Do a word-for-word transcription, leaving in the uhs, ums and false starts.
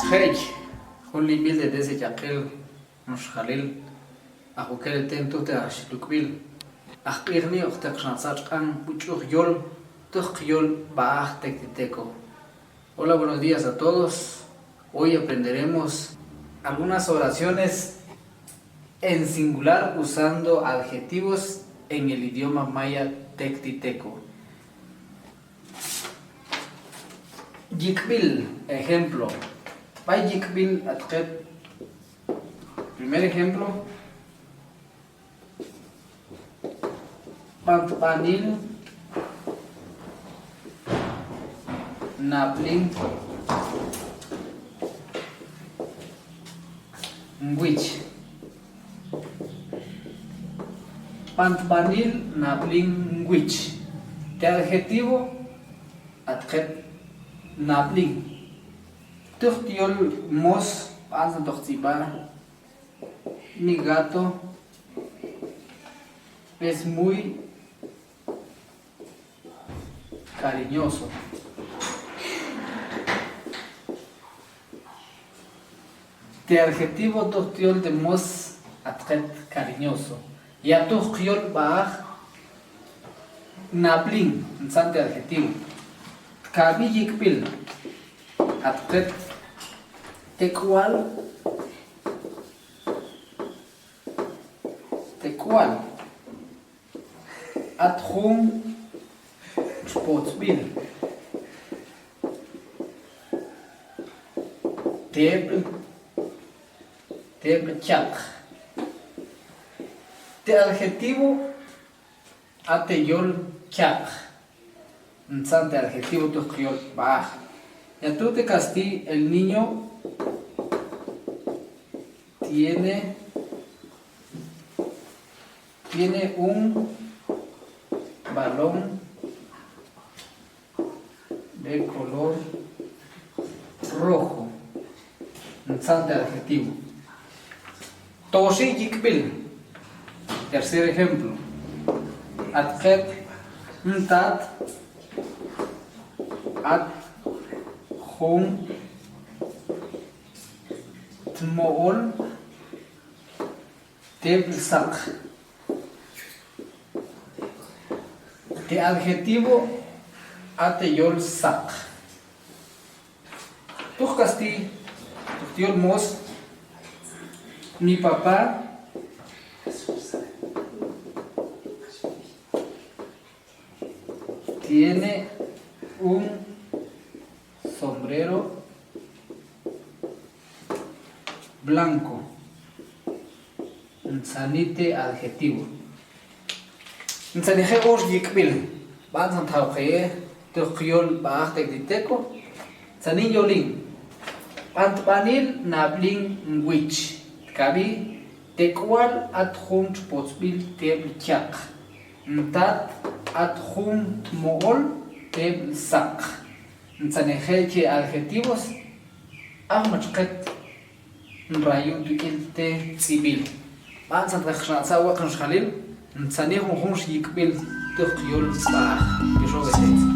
Jey, jun lib'il de desde yaqil, jun xjalil, a jukel e ten tuj te aj xluk'bil, aj q'ijni, ojteq xnatza' tx'an buch'uj yol, tuj qyol b'aaj tektiteco. Hola, buenos días a todos. Hoy aprenderemos algunas oraciones en singular usando adjetivos en el idioma maya tektiteco. Yik'bil, ejemplo. B'ay yik'bil atqet. Primer ejemplo. B'antb'anil nab'lin nwich. B'antb'anil nab'lin nwich. Te adjetivo atqet nab'lin. Tuj te yol mos, b'ansa toq tz'ib'a. Mi gato es muy cariñoso. Te adjetivo tuj te yol te mos atqet cariñoso. Ya tuj qyol b'aaj nab'lin, ntzan te adjetivo. Tkab'i yik'bil atqet tek'wal, tek'wal. At jun txpotsb'il. Teb'l, teb'l chaq. Te adjetivo a te yol chaq. Ntzan te adjetivo tuj qyol b'aaj. Ya tuj te kasti, el niño tiene, tiene un balón de color rojo. Ntzan te adjetivo. Toxi yik'bil. Tercer ejemplo. Atqet ntat at jun tmool teb'l saq. Te adjetivo a te yol saq. Tuj kasti, tuj te yol mos, mi papá tiene un sombrero blanco. Ntzanite adjetivo. Ntzanije ox yik'bil. B'ansan tjawqeye tuj qyol b'aaj tektiteco. Ntzanin yolin. B'antb'anil nab'lin nwich. Tkab'i tek'wal at jun txpotsb'il teb'l chaq. Ntat at jun tmool teb'l saq. Ntzanije che adjetivos. Aj machqet nrayon tb'il te tz'ib'il. B'ansan tx'an xnatza' weq'in xjalil, ntzanij junjun yik'bil tuj qyol b'aaj. Yuxob' e te.